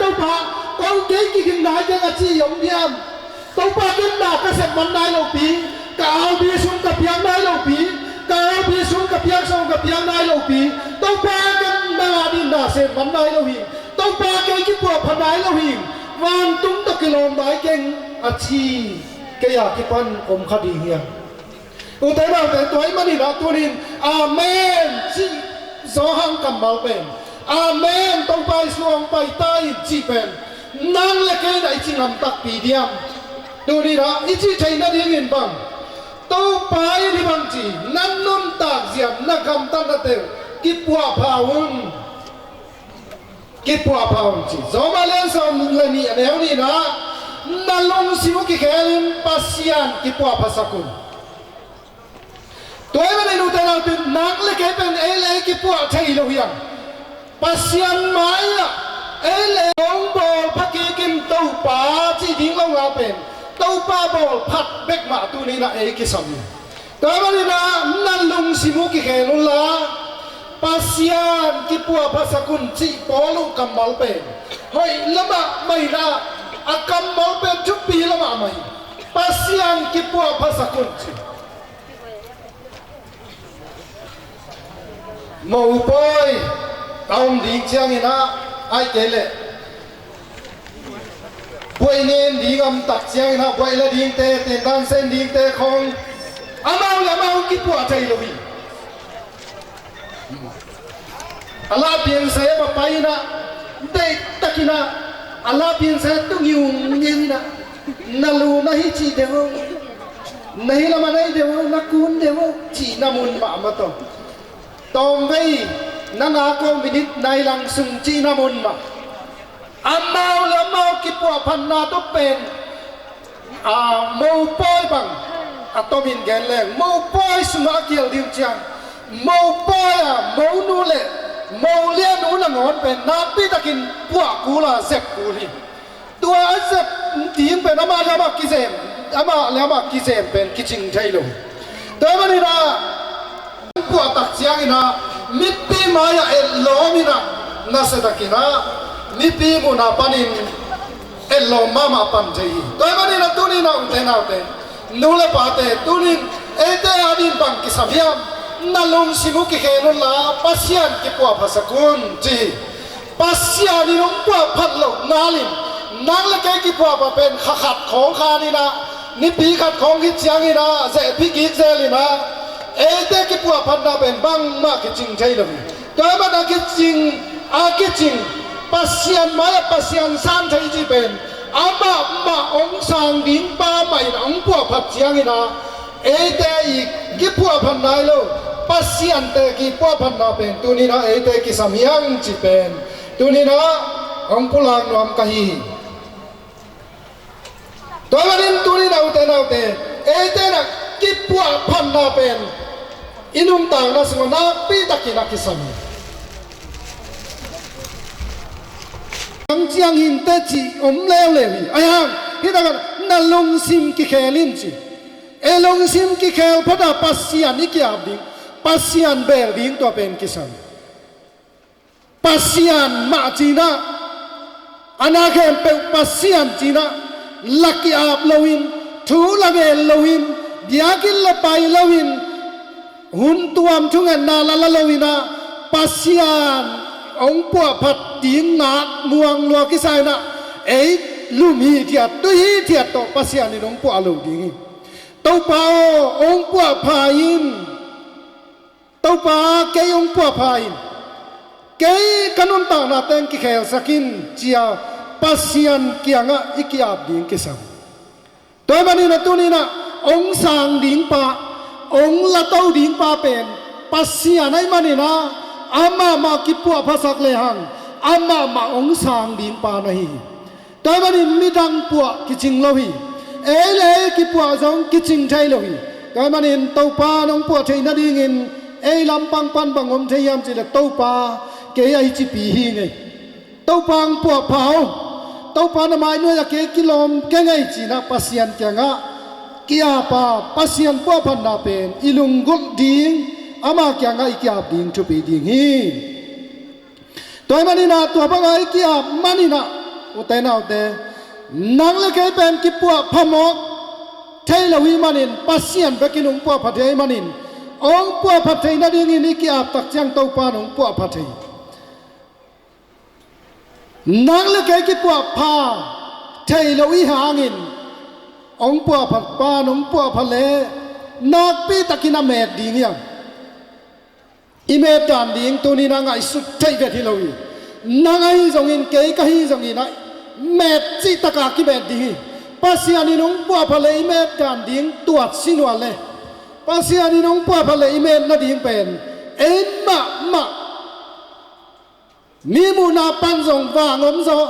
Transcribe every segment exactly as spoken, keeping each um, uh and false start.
Topa, ko kei kikhing nai keng a ci om diam? Topa, ken na ka sep man nai lopi, ka aubi sung ka piak nai lopi, ka aubi sung ka piak sung ka piak nai lopi. Topa, ken na ding na sep man nai lo hi. Topa, kei kipuahpha nai lo hi. Vantung tawh kilawm nai keng a ci kei a kipan om kha ding hiam? Ute naute, tua ahih manin ah tunin amen cih Johan kammal pen, amen, Topa Jesu hong pai ta in cih pen nang le kei in ah i ci ngam takpi diam? Tunin ah i cih theih nadingin bang, Topa in hih bang ci, na nuntak zia, na gamtatnate uh kipuahpha un. Kipuahpha un ci. Roma lian sawm le nih a neu nihna, na lungsim uh kikhel in Pasian kipuahphasak un. Tua ahih manin ute naute, nang le kei pen ei le ei kipuah thei lo hiam? Pasian mai-ah ei le ei hong bawlpha kikin Topa cih ding lo nga pen Topa bawlphat bek mah tuni-in ah ei kisam hi. Tua ahih manin ah na lungsim uh kikhel unla, Pasian kipuahphasak un cih Paul uh kammal pen hoih lamah mah in ah, a kammal pen thupi lamah mah hi. Pasian kipuahphasak un ci. Mopawi a om ding ciangin ah, ahih kei leh buaih nen ding a om tak ciangin ah, buaih la dingte, tendan sen dingte khawng amau le amau kipuah thei lo hi. A la piansa a pai in ah, deihtakin ah, a la piansa tung ngiungiu in ah, na lu na hi cih deuh, na hi lam a na hi deuh, na kun deuh cihna mun mahmah tawh, tawmvei na ngak aw, minit nai lang sung cihna mun mah, amau le amau kipuahphatna tawh pen, a, mopawi bang a tomin gen leng, mopawi sungah a kial ding uh ciang, mopawi a monu le molianu nangawn pen nakpitakin puah kul a zep kul hi. Tua a zep ding pen amah le amah kizem, amah le amah kizem pen kicing thei lo. Tua ahih manin ah, puah tak ciangin ah, mipi mai-ah etlawm in ah, nasiatakin ah mipi mun ah panin etlawm mahmah pan thei hi. Tua ahih manin ah tuni-in ah ute naute, nu le pate, tuni-in eite adingin bang kisam hiam? Na lungsim uh kikhel unla, Pasian kipuahphasak un ci hi. Pasian in hong puahphat loh ngalin, nang le kei kipuahpha pen kha khat khawng khan in ah, nipi khat khawng khit ciangin ah, zehpih kik zel in ah, eite kipuahphatna pen bangmah kicing thei lo hi. Tua ahih manin a kicing, a kicing, Pasian mai-ah Pasian san thei cih pen amah mah hong sang ding pa mah in hong puahphat ciangin ah, eite i kipuahphat nai lo, Pasiante kipuahphatna pen tuni-in ah eite kisam hi hang cih pen tuni-in ah hong pulak nuam ka hi. Tua ahih manin tuni-in ah ute naute, eite in ah kipuahphatna pen i nuntakna sungah nakpitakin a kisam hi. Ciangin teci om leuleu hi. Ahih hang, hih takah na lungsim kikhel in ci. Ei lungsim kikhel phot a Pasian i ki-ap ding, Pasian bel ding, tua pen kisam. Pasian mah ci-in ah, a na khempeuh Pasian ci-in ah la ki-ap loin, thu la ngen loin, biakinn la pai loin, hun tuam thungetna la la loin ah, Pasian hong puahphat ding ngak muang lua kisa in ah, ei lum hithiat, tui hithiat tawh Pasian in hong puah lo ding hi. Topa aw, hong puahpha in. Topa, kei hong puahpha in. Kei ka nuntakna teng kikhelsak in, ci-a Pasian kiangah i ki-ap ding kisam. Tua ahih manin a tuni-in ah hong sang ding pa, hong lato ding pa pen Pasian ahih manin ah, amah mah kipuahphasak lehang, amah mah hong sang ding pa na hi hi. Tua ahih manin midang puah kicing lo hi. Ei le ei kipuah zong kicing thei lo hi. Tua ahih manin Topa in hong puah theih nadingin ei lampang pan bang om thei hiam cih leh, Topa, kei a hih cipi hi ing ei. Topa hong puahpha aw. Topa na mai nuai-ah kei kilawm keng ei, ci-in ah Pasian kiangah ki-ap a, Pasian puahphatna pen i lunggulh ding, ama kiangah i ki-ap ding thupi ding hi. Tua ahih manin ah tua bangah i ki-ap manin ah Ute naute, nang le kei pen kipuahpha mawk thei lo hi manin, Pasian bekin hong puahpha thei hi manin, hong puahpha thei nadingin i ki-ap tak ciang Topa in hong puahpha thei. Nang le kei kipuahpha thei lo i hangin, hong puahphat pan hong puahpha le nakpi takin a met ding hi hang. I met dan ding tuni-in a ngaihsut theih vet hi lo hi. Nang ahi zongin, kei ka hi zongin a met cih taka kimet ding hi. Pasian in hong puahpha le i met dan ding tuat si nuam le, Pasian in hong puahpha le i met nading pen ei mahmah, mi muhna pan zong vang om zaw,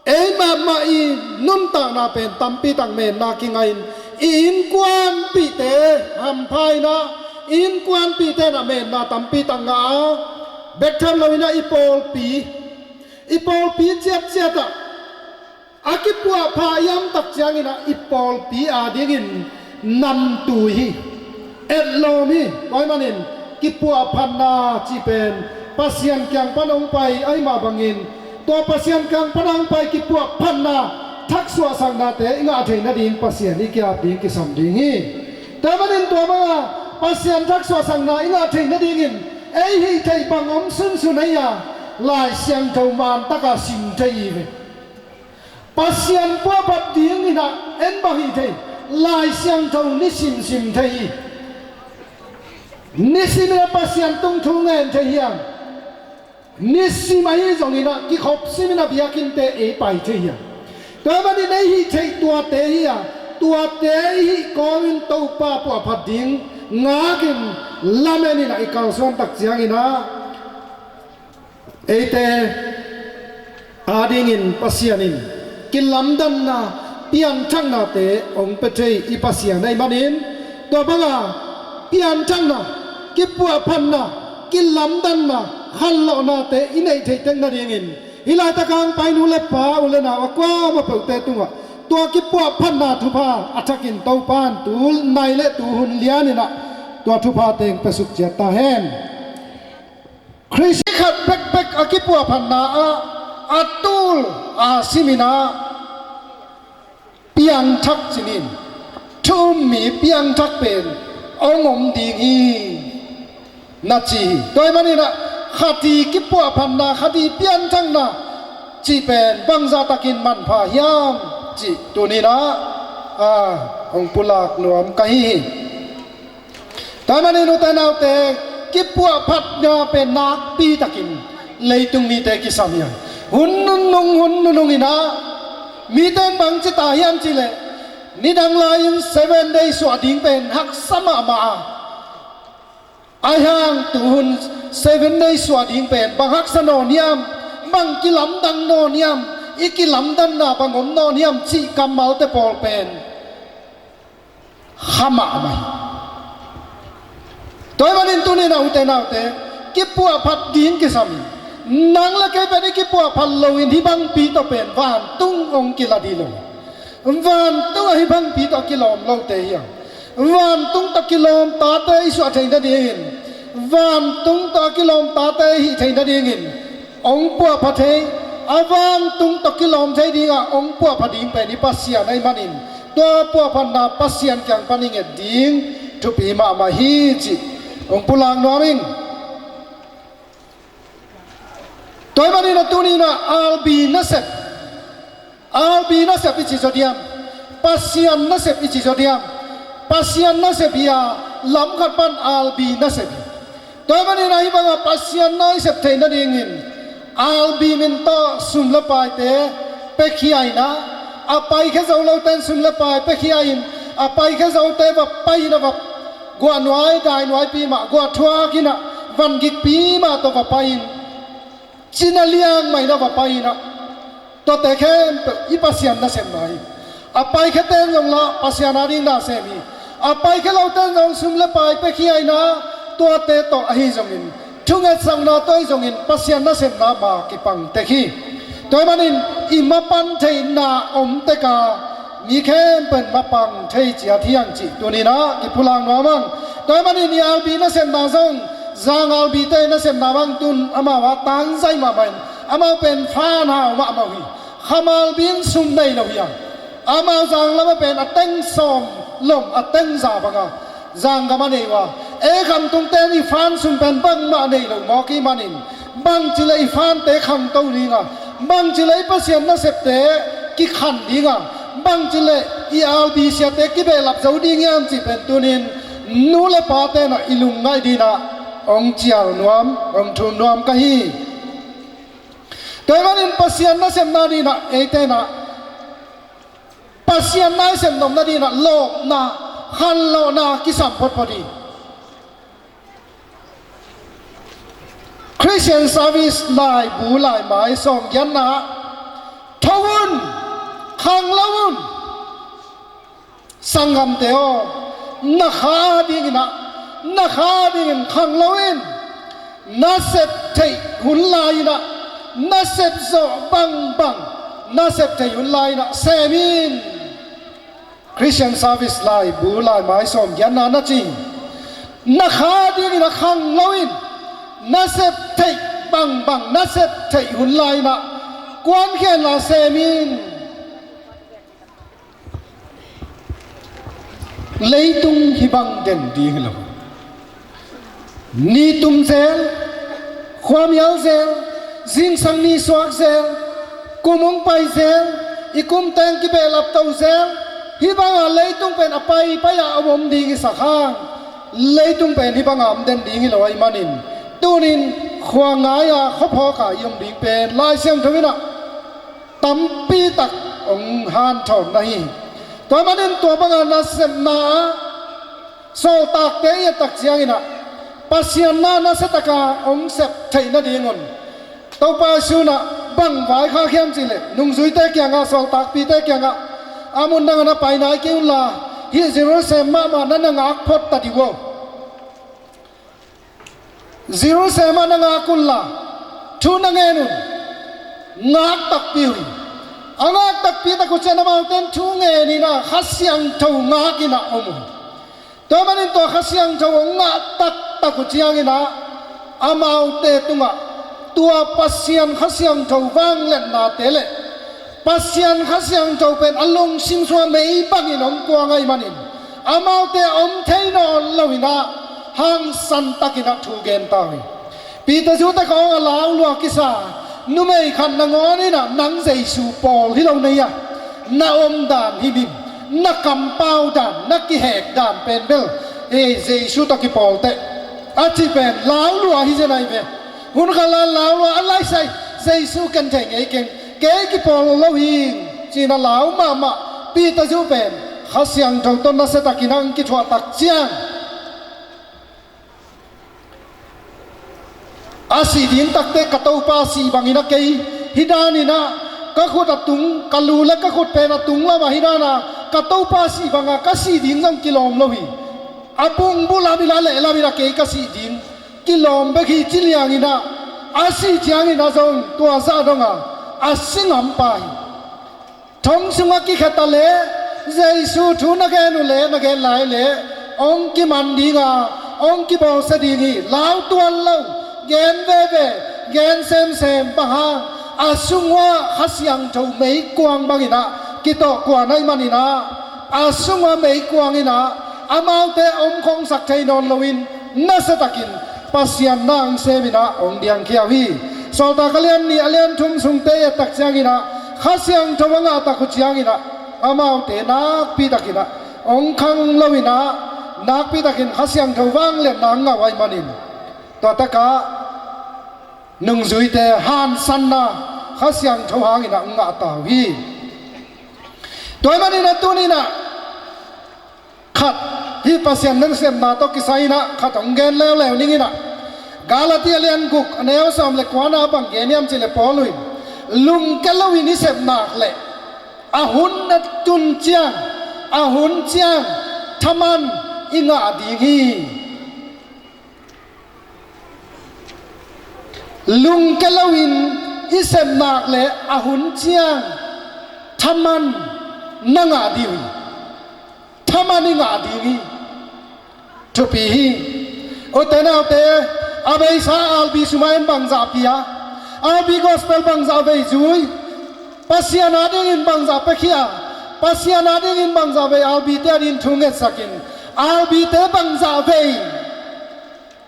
ei mahmah i nuntakna pen tampi tak metna kingah in, i innkuanpihte hampha in ah, i innkuanpihte in ah metna tampi tak ngah a, bek tham lo in ah i pawlpi, i pawlpi ciatciat ah a kipuahpha i om tak ciangin ah i pawlpi adingin namtui hi, etlawm hi. Tua ahih manin kipuahphatna cih pen Pasian kiang pan hong pai ahih mah bangin, tua Pasian kiang pan hong pai kipuahphatna thaksuahsaknate i ngah theih nading Pasian i ki-ap ding kisam ding hi. Tua ahih manin tua banga Pasian thaksuahsakna i ngah theih nadingin ei hih theih bang om sunsun ahi a, Lai Siangtho man taka sim thei hi ve. Pasian puahphat dingin ah en bang hih thei, Lai Siangtho nisim sim thei hi. Nisim in ah Pasian tung thu ngen thei hi hang. Nisim ahi zongin ah kikhop simin a biakinnte ei pai thei hi hang. Tua ahih manin ei hih theih tuate hi a, tuate i hih kawmin Topa puahphat ding ngakin lamen in ah i kalsuan tak ciangin ah eite adingin Pasian in kilamdanna, pianthaknate hong pia thei i Pasian ahih manin, tua banga pianthakna, kipuahphatna, kilamdanna, khanlawhnate i neih theih tek nadingin hih laitak hong pai nu le pa, u le nau a kuamah peuhte tungah tua kipuahphatna thupha a thakin Topa in tu nai le tu hun lianin ah tua thupha teng pia suk ciat ta hen. Khrist khat bekbek a kipuahphatna ah a tul a simin ah piangthak cih in, thu um mi piangthak pen hong om ding hi na ci hi. Tua ahih manin ah khat i kipuahphatna, khat i pianthakna cih pen bangzah takin manpha hiam cih tuni-in ah, a, hong pulak nuam ka hi hi. Tua ahih manin ute naute, kipuahphatna pen nakpi takin leitung mite kisam hi a, hun nunung, hun nunung in ah mite in bang ci ta hiam cih leh, nidang lai-in Seven Day suah ding pen haksa mahmah a, ahih hang tuhun Seven Day suah ding pen bang haksa nawn hiam, bang kilamdang nawn hiam, i kilamdanna bang om nawn hiam cih kammalte pawl pen kha mahmah hi. Tua ahih manin tuni-in ah ute naute, kipuahphat ding kisam hi. Nang le kei pen i kipuahphat loin hih bangpi tawh pen vantung hong kila ding lo. Vantung ah hih bangpi tawh a kilawm lote hi hang. Vantung tawh kilawm tate i suah theih nadingin, vantung tawh a kilawm tate i hih theih nadingin hong puahpha thei, a vantung tawh kilawm thei dingah hong puahpha ding pen i Pasian ahih manin, tua puahphatna Pasian kiang pan i nget ding thupi mahmah hi cih hong pulak nuam ing. Tua ahih manin a tuni-in ah albi nasep, albi nasep i ci zaw diam, Pasian nasep i ci zaw diam? Pasian nasep hi a, lam khat pan albi nasep hi. Tua ahih manin ah hih bangah Pasian nasep theih nadingin albi min tawh sum le paite piakhia in ah, a paikhia zo lote in sum le pai piakhia in, a paikhia zote va pai in ah va guah nuai dai nuaipi mah, guah thuak in ah van gikpi mah tawh va pai in, cina liang mah in ah va pai in ah, tuate khempeuh i Pasian nasepna hi. A paikhiate in zong lah Pasian ading na sem hi. A paikhia lote in zong sum le pai piakhia in ah, tuate tawh ahi zongin, thungetsakna tawh ahi zongin Pasian nasepna mah kipang tek hi. Tua ahih manin i mapan theihna om tek a, mi khempeuh in mapang thei ciat hi hang cih tuni-in ah kipulak nuam ing. Tua ahih manin i albi nasepna zong, zang albite nasepna bang tun amau a tangzai mahmah in, Amau pen fan hau mahmah uh hi. Khamal bin sum nei lo hi a, amau zanglam a pen a teng sawm lom a teng za banga zanggam a nei uh a, ei khamtungte in i fan sum pen bangmah nei lo mawk i hih manin, bangci le i fante khangto dinga, bangci le i Pasian nasepte kikhan dinga, bangci le i albi siate kibehlap zo ding hiam cih pen tunin nu le pate in ah i lungngaih dingin ah hong cial nuam, hong thum nuam ka hi. Tua ahih manin Pasian nasepna dingin ah eite in ah, Pasian na i sep nopna dingin ah lawpna, khanlawhna kisam photphot hi. Christian Service laibu laimai sawm giatna ah, tho un, khanglo un. Sanggamte aw, na kha dingin ah, na kha dingin khanglo in. Na sep theih hun lai-in ah, na sep zawh bangbang na sep theih hun lai-in ah sem in. Christian Service laibu laimai sawm giatna na ci. Na kha dingin ah khanglo in. Na sep theih bangbang na sep theih hun lai-in ah kuankhiatna sem in. Leitung hih bang den ding hi lo. Ni tum zel, khua mial zel, zingsang ni suak zel, kum hong pai zel, i kum teng kibehlap to zel, hih banga leitung pen a paipai a om om ding i sak hang, leitung pen hih banga om den ding hi lo ahih manin, tunin khua ngai-a khuaphawk a i om ding pen Lai Siangtho in ah tampi tak hong hanthawn na hi. Tua ahih manin tua banga nasepna ah sawltakte i et tak ciangin ah Pasian na nasia taka hong sep theih nadingun Topa Jesu in ah bang vaikhak hiam cih leh nungzuite kiangah, sawltakpite kiangah, a mun dangah na pai nai kei unla, hih Jerusalem mahmah na na ngak phot ta dih uh. Jerusalem ah na ngak unla, thu na ngen un. Ngak takpi uh hi. A ngak takpi tak uh ciang amaute in thu ngen in ah Kha Siangtho ngak in ah om uh hi. Tua ahih manin tua Kha Siangtho hong ngah taktak uh ciangin ah amaute tungah tua Pasian Kha Siangtho vangliatnate le Pasian Kha Siangtho pen a lungsim sungah mei bangin hong kuang ahih manin amaute om thei nawn loin ah hangsan takin ah thu gen ta uh hi. Peter Zu te khawng a laulua kisa numei khat nangawn in ah nang Jesu pawl hi lo na hi a, na omdan hi mim, na kampau dan, na kihek dan pen bel, ei, Jesu tawh kipawl teh a cih pen laulua hi zen ahi ve. Hun khat lai laulua a laisai, Jesu ken thei ngei keng, kei kipawl lo hi, ci-in a lau mahmah Peter Zu pen Kha Siangtho tawh nasia takin hong kithuah tak ciang a sih ding takteh ka Topa sih bangin ah kei hih danin ah ka khut a tung, ka lu le ka khut pen a tung lamah hih dana ka Topa sih banga ka sih ding zong kilawm lo hi. A bung bu lamin ah leh lamin ah kei ka sih ding kilawm bek hi ci liangin ah a sih ciangin ah zong tua zah donga a si ngam pah hi. Thong sungah kikhia ta leh Jesu thu na gen uh leh na gen lai leh hong kiman dinga hong kibawlsia ding hi. Lau tuan lo, gen veve, gen semsem, bang hang a sungah Kha Siangtho meikuang bangin ah kitawh kuan ahih manin ah a sungah meikuang in ah amaute om khongsak thei nawn loin nasia takin Pasian na hong sem in ah hong diangkhia uh hi. Sawltak a lian nih a lian thum sungte i et tak ciangin ah Kha Siangtho a ngah tak uh ciangin ah amaute nakpi takin ah hong khanglo in ah nakpi takin Kha Siangtho vangliatna hong ngah uh ahih manin tua takah nungzuite hansanna Kha Siangtho hangin ah hong ngah ta uh hi. Tua ahih manin ah tuni-in ah khat, hih Pasian nasepna tawh kisai-in ah khat hong gen leuleu ning in ah, Galati a lian guk a neu sawm le kuana bang gen hiam cih leh Paul in, lungke loin i sep nak leh a hun a tun ciang, a hun ciang thaman i ngah ding hi. Lungke loin i sep nak leh a hun ciang thaman na ngah ding hi. Thaman i ngah ding hi. Thupi hi. Ute naute, a beisa albi sumah en bangzah pia, RB Gospel bangzah vei zui, Pasian a dingin bangzah piakhia, Pasian a dingin bangzah vei RB te a dingin thu ngetsakin, RB te bangzah vei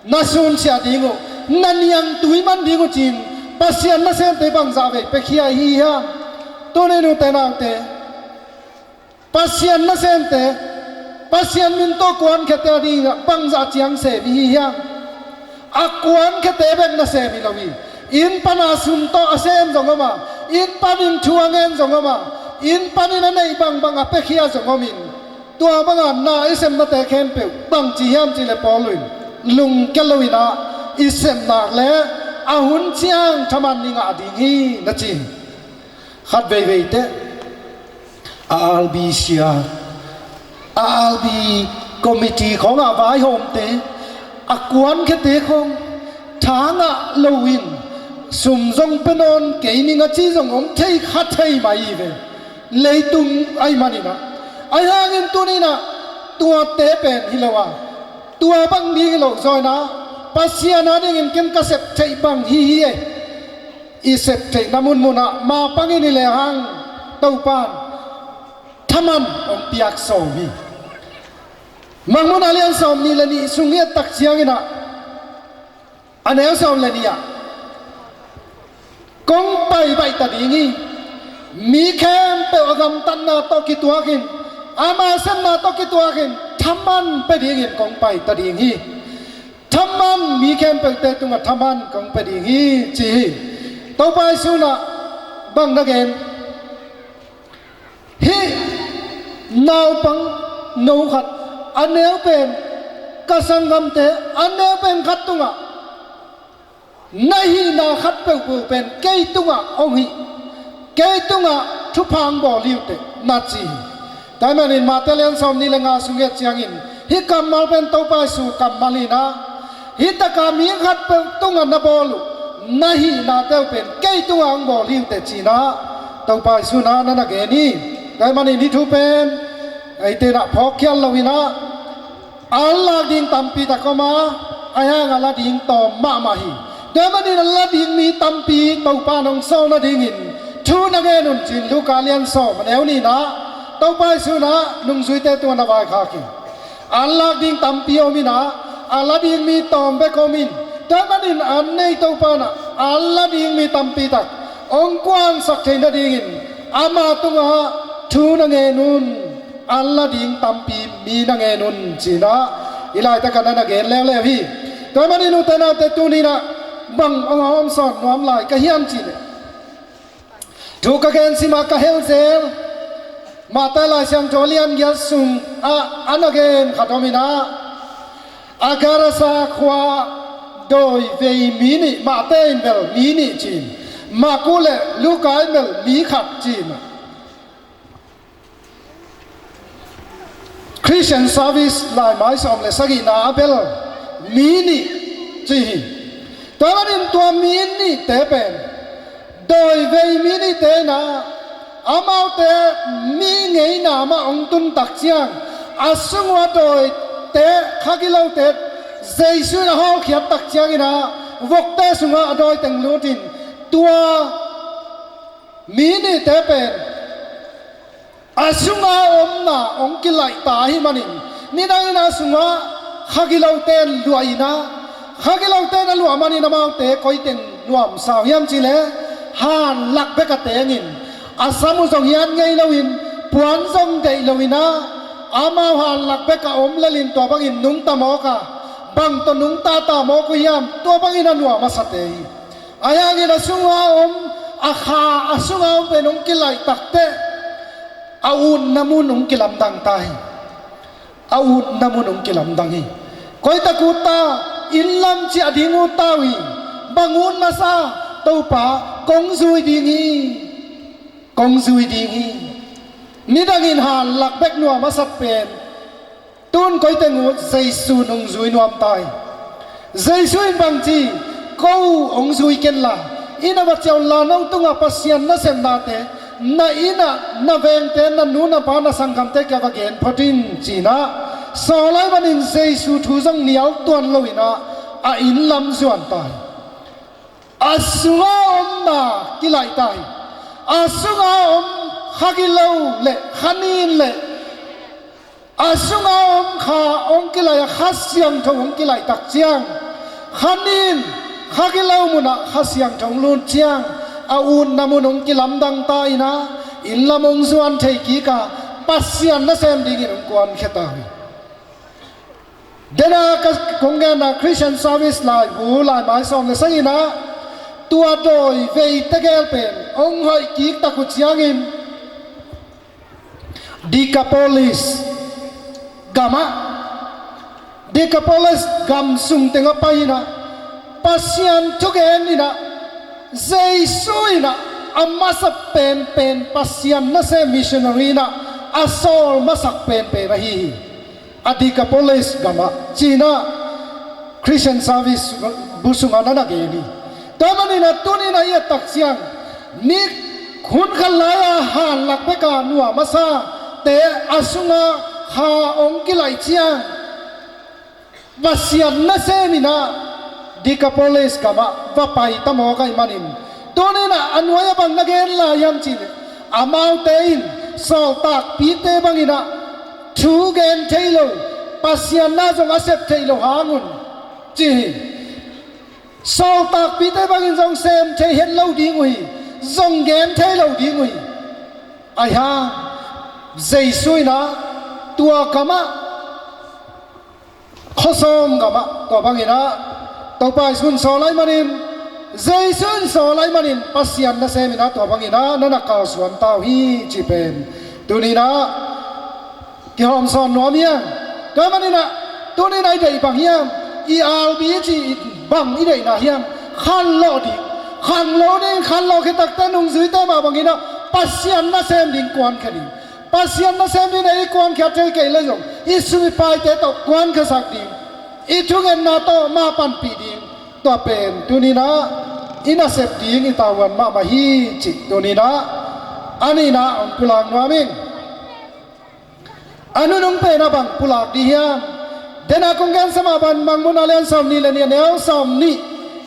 na sunsiah ding uh, na niangtui man ding uh cin, Pasian nasemte bangzah vei piakhia i hi hiam? Tuni nute naute, Pasian nasemte, Pasian min tawh kuankhiate a dingah bangzah ciang sem i hi hiam? A kuankhiate bek nasem hi lo hi. Inn pana sum tawh a sem zong om a, inn panin thu a ngen zong om a, inn panin a neih bangbang a piakhia zong om in, tua banga na i semnate khempeuh bangci hiam cihleh Paul in lungkia loinah i sepnak le a hun ciang thaman i ngah ding hi na ci hi. Khat veivei teh a RB sia, a RB committee khawngah vaihawmte, a kuankhiate khawng tha ngah loin sum zong pia nawn kei ning a ci zong om thei kha thei mai hi ve. Leitung ahi maninah, ahi hangin tuninah tuate pen hi lo a, tua bang ding hi lo zawinah Pasian a dingin ken ka sep theih bang hi hi e. I sep theihna munmunah mapangin i lehang Topan thaman hong piak sawm hi. Mangmuhna lian sawm nih le nih sung i et tak cianginah a neu sawm le nih ah kong pai baih ta ding hi. Mi khempeuh a gamtatna tawh kituakin, ama sepna tawh kituakin thaman pia dingin kong pai ta ding hi. Thaman mi khempeuhte tungah thaman kong pia ding hi ci hi. Topa Jesu inah bang na gen? Hih naupang no khat a neu pen ka sanggamte a neu pen khat tungah na hihna khat peuhpeuh pen kei tungah hong hih, kei tungah thupha hong bawl hi uh teh na ci hi. Tua ahih manin Mate lian sawm nih le nga sung i et ciangin hih kammal pen Topa Jesu kammal hinah, hih taka mi khat peuh tungah na bawl uh na hihnate uh pen kei tungah hong bawl hi uh teh cinah Topa Jesu inah na na gen hi. Tua ahih manin hih thu pen eite inah phawkkhial loinah a lak ding tampi tak om a, ahi hang a la ding tawm mahmah hi. Tua ahih manin a la ding mi tampi Topa in hong sawl nadingin thu na ngen un cin Luka lian sawm a neu nihna Topa Jesu inah nungzuite tungah na vaikhak hi. A lak ding tampi om inah a la ding mi tawm bek om in, tua ahih manin an nei Topa inah a la ding mi tampi tak hong kuansak thei nadingin ama tungah thu na ngen un. A la ding tampi mi na ngen un cinah i laitakah na na gen leuleu hi. Tua ahih manin ute naute tuninah bang hong hawmsawn nuam lai ka hiam cihleh, thu ka gen simah ka hel zel Mate Lai Siangtho lian giat sungah a na gen khat om inah, a Gerasa khua dawi vei mi nih, Mate in bel mi nih cin, Marku le Luka in bel mi khat cinah Christian service laimai sawm le sagihna a bel mi nih ci hi. Tua ahih manin tua mi nihte pen dawi vei mi nihte inah amaute mi ngeina mah hong tun tak ciang a sung uh a dawite, kha gilote Jesu in a hawlkhiat tak cianginah vokte sungah a dawi teng lutin tua mi nihte pen a sunga omna hong kilaihta ahih manin nidangin a sungah kha gilote in luah inah, kha gilote in a luah manin amaute koi teng nuamsa uh hiam cihleh hanlak bek a tengin a sam uh zong hiat ngei loin puan zong deih loinah amau hanlak bek a om lelin tua bangin nungta mawk a, bang tawh nungta ta mawk uh hiam, tua bangin a nuam a sate hi. Ahi hangin a sunga om, a kha a sunga om pen hong kilaih takteh a utna mun hong kilamdang ta hi. A utna mun hong kilamdang hi. Koi tak ut ta, inn lam ciah ding ut ta uh hi. Bang ut masa? Topa, kong zui ding hi. Kong zui ding hi. Nidangin hanlak bek nuam a sat pen tun koi teng ut? Jesu nungzui nuam ta hi. Jesu in bangci, ko hong zui kenla, inn ah va ciah unla, no tungah Pasian nasepnate, na inn ah na vengte, na nu na pa, na sanggamte kiang va gen phot in, ci-inah sawl ahih manin Jesu thu zong nial tuan loinah a inn lam zuan ta hi. A sunga omna kilaih ta hi. A sunga om kha gilo le kha nin le a sunga om kha hong kilaih a, Kha Siangtho hong kilaih tak ciang, kha nin kha gilo munah Kha Siangtho hong lut ciang a utna mun hong kilamdang ta inah, inn lam hong zuan thei kik a, Pasian nasem dingin hong kuankhia ta hi. Dena ka kong genna Christian Service laibu laimai sawm le sagihna tua dawi vei tegel pen hong hoih kik tak uh ciangin Decapolis gamah, Decapolis gam sung tengah pai inah Pasian thugen inah Jesu inah a masa penpen Pasian nasem missionary inah a sawl masak penpen ahi hi. A Decapolis gamah cinah Christian Service bu sungah na na gen hi. Tua maninah tuninah i et tak ciang ni hun khat lai-a hanlak beka nuam a sate a sunga kha hong kilaih ciang Pasian nasem inah Decapolis gamah va pai ta mawk ahih manin tuninah a nuai-ah bang na gen lai hiam cihleh amaute in sawltakpite banginah thu gen thei lo, Pasian na zong a sep thei lo hangun ci hi. Sawltakpite bangin zong sem thei het lo ding uh hi. Zong gen thei lo ding uh hi. Ahi hang Jesu inah tua gamah khuasawm gamah tua banginah Topa Jesu in sawl ahih manin, Jesu in sawl ahih manin Pasian nasem inah tua banginah na na kalsuan ta uh hi cih pen tuninah kihawmsawn nuam hiam? Tua maninah tuninah i deih bang hiam? I albi i cih bang i deihna hiam? Khanlawh ding, khanlawh ding, khanlawh khit takte nungzuite mah banginah Pasian nasem ding kuankhia ding. Pasian nasem ding ei kuankhiat thei kei le zong i sumipaite tawh kuankhiasak ding, i thungetna tawh mah panpih ding. Tua pen tuninah i nasep ding i tavuan mahmah hi cih tuninah a nihna hong pulak nuam ing. A nunung pen a bang pulak dih hiam? Dena kong gensa mah bang Mangmuhna lian sawm nih le nih a neu sawm nih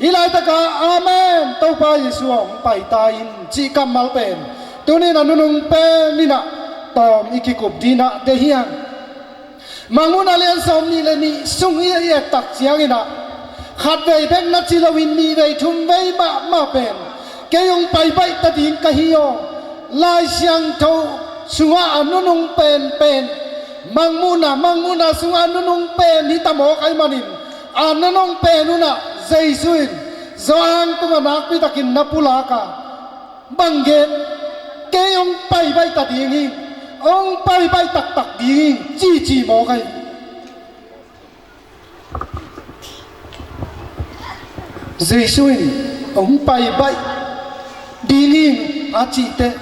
i laitaka Amen, Topa Jesu aw hong paita in cih kammal pen tunin a nunung pen inah tawm i kikup dinah deih hiam? Mangmuhna lian sawm nih le nih sung i et tak cianginah khatvei bek na ci loin nihvei thumvei mahmah pen kei hong paibaih ta ding ka hi aw. Lai Siangtho sungah a nunung penpen Mangmuhna, Mangmuhna sungah a nunung pen hi ta mawk ahih manin a nunung pen unah Jesu in Johan tungah nakpitakin na pulak a bang gen? Kei hong paibaih ta ding hi, hong paibaih taktak ding hi cici mawk ahi. Jesu in hong paibaih ding hi a cihte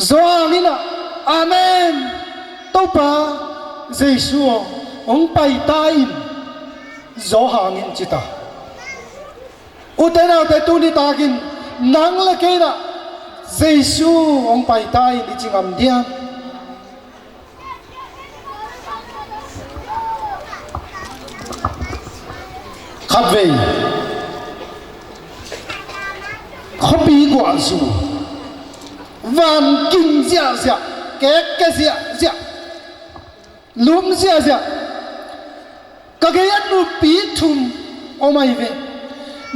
Johan inah Amen, Topa Jesu aw hong paita in Johan in cita. Ute naute tuni takin nang le kei inah Jesu hong paita in i ci ngam diam? Khatvei khuapi guahzu, van ging ziahziah, kekke ziahziah, lum ziahziah, ka gei-ah nupi thum om ahi ve.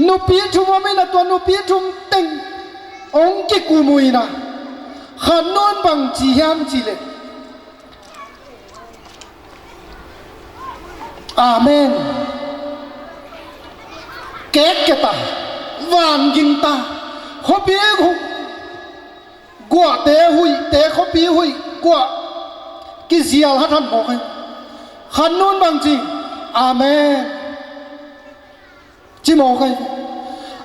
Nupi thum om inah tua nupi thum teng hong kikum uh inah khat nun bang ci hiam cihleh Amen. Kekke ta, van ging ta, khuapi guahte huihte, khuapi huih guah kizial hathan mawk ahi. Khat nun bang ci, Amen ci mawk ahi.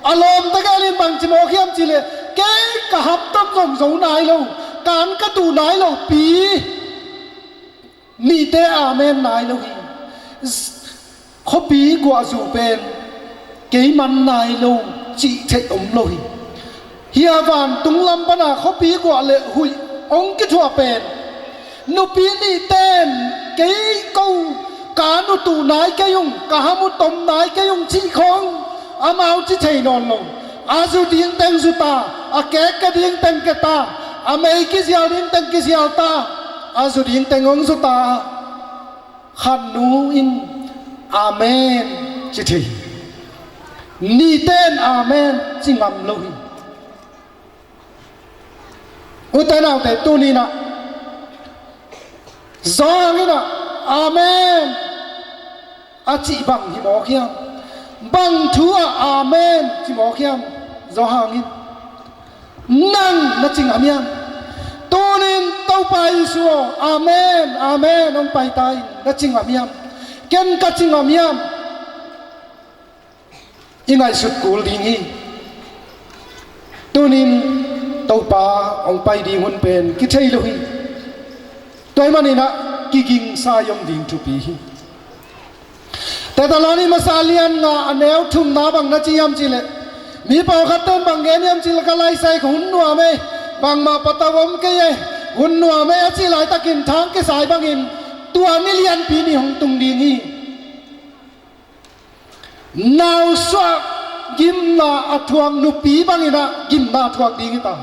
A lawmte gelin bang ci mawk hiam cihleh kei ka haptam zong zo nai lo, kan ka tuh nai lo pi nihte Amen nai lo hi. Khuapi guahzu pen kei man nai lo cih theih om lo hi. Hia vantung lam pana khuapi guah le huih hong kithuah pen nupi nihte in kei ko ka nutuh nai kei ung, ka ham uh tom nai kei ung cih khawng Amau ci thei nawn lo. A zu ding teng zu ta, a kek ka ding teng ke ta, a mei kizial ding teng kizial ta, a zu ding teng hong zu ta. Khatnu in amen ci thei. Nihte in amen ci ngam lo hi. Ute naute, tuni-in ah Johan in ah amen a cih bang hi mawk hiam? Bang thu ah amen ci mawk hiam? Johan in nang na ci ngam hiam? Tuni-in Topa Jesu aw, amen, amen hong pai ta in na ci ngam hiam? Ken ka ci ngam hiam? I ngaihsut kul ding hi. Tuni-in Topa hong pai ding hun pen kithei lo hi. Tua ahih manin ah kigingsa i om ding thupi hi. Thesalonika masa lian nga a neu thumna bang na ci hiam cih leh, mi pawlkhatte in bang gen hiam cih leh, ka laisai ka hun nuam ei, bangmah patau om kei ei, hun nuam ei a cih laitakin thang kisai bangin tua ni lianpi nih hong tung ding hi. Nausuak gimna a thuak nupi bangin ah gimna a thuak ding hi ta.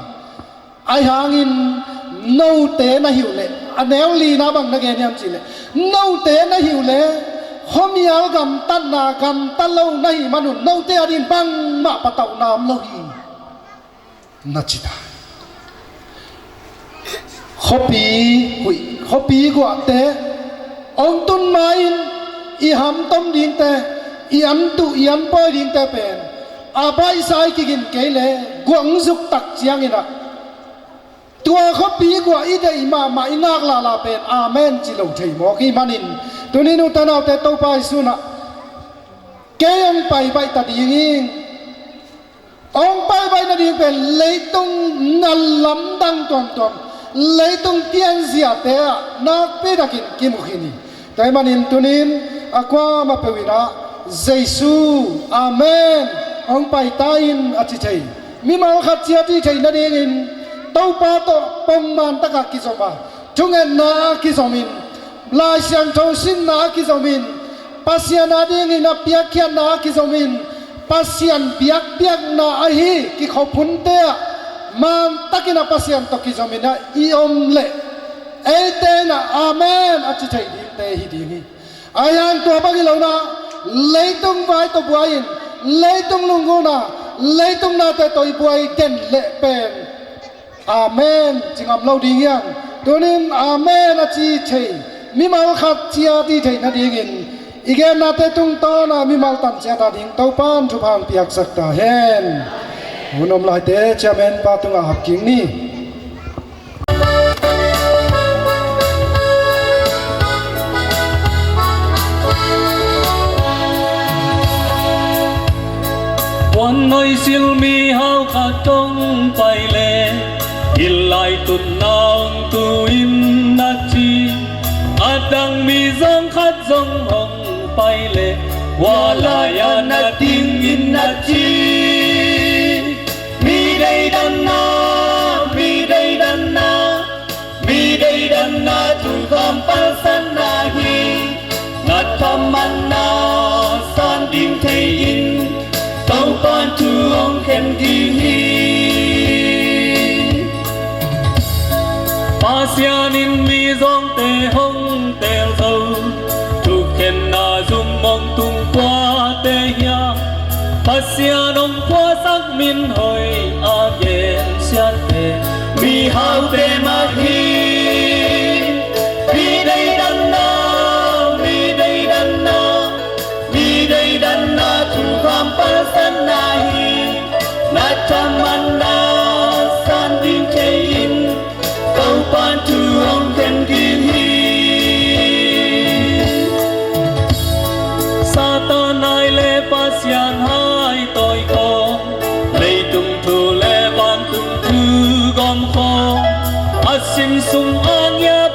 Ahi hangin note na hi uh leh, a neu lina bang na gen hiam cih leh, note na hi uh leh khuamial gamtatna gamta lo na hih manun note adingin bangmah patauhna om lo hi, na ci ta. Khuapi huih, khuapi guahte hong tun ma-in i hamtom dingte, i an tuh, i an pawi dingte pen a baihsa i kigin kei leh guah hong zuk tak ciangin ah tua khuapi guah i deih mahmah, i ngak lala pen amen ci lo thei mawk ahih manin, tuni-in ute naute, Topa Jesu in ah kei hong pai baih ta ding hi. Hong pai baih nading pen leitung nalh lamdang tuamtuam, leitung pianziate ah nakpi takin kimu khin hi. Tua ahih manin tuni-in a kuamah peuh in ah Jesu, amen, hong pai ta in a ci thei, mimal khat ciat i theih nadingin Topa tawh pongman takah kizom a, thungetna ah kizomin, Lai Siangtho simna ah kizomin, Pasian adingin a piakkhiatna ah kizomin, Pasian biakpiakna ahi kikhop hunte ah mantakin a Pasian tawh kizomin ah i om leh, eite in ah amen a ci thei dingte hi ding hi. Ahi hang tua bang hi lo-in ah leitung vai tawh buai-in, leitung lunggulhna, leitung nate tawh i buai den leh pen amen ci ngam lo ding hi hang. Tuni-in amen a ci thei mimal khat ciat i theih nadingin i gennate tungtawn ah mimal tam ciat ading Topa'n thupha hong piaksak ta hen. Hun om laite Chairman pa tungah hap kik ni. Puan noi silmi hau khat hong pai leh, gil lai tunna hong tu in na ci. A dang mi zong khat zong hong pai leh, hua lai-ah na ding in na ci. Mi deidanna, mi deidanna, mi deidanna, thukham palsatna hi. Na thamanna san ding thei in, Topa'n thu hong khen ding hi. Pasian in mizawngte hong teel zo, thukhenna zum hong tung kuate hiam? Pasian hong phuaksak min hoih a gensiate, mihaute mah hi. Mi deidanna, mi deidanna, mi deidanna, thukham palsatna hi. Na thamanna san ding thei in, Topa'n thu hong khen ding hi. Satan hai le Pasian hai tawi khawng, leitung thu le vantung thu gawm khawng, a sim sung a ngia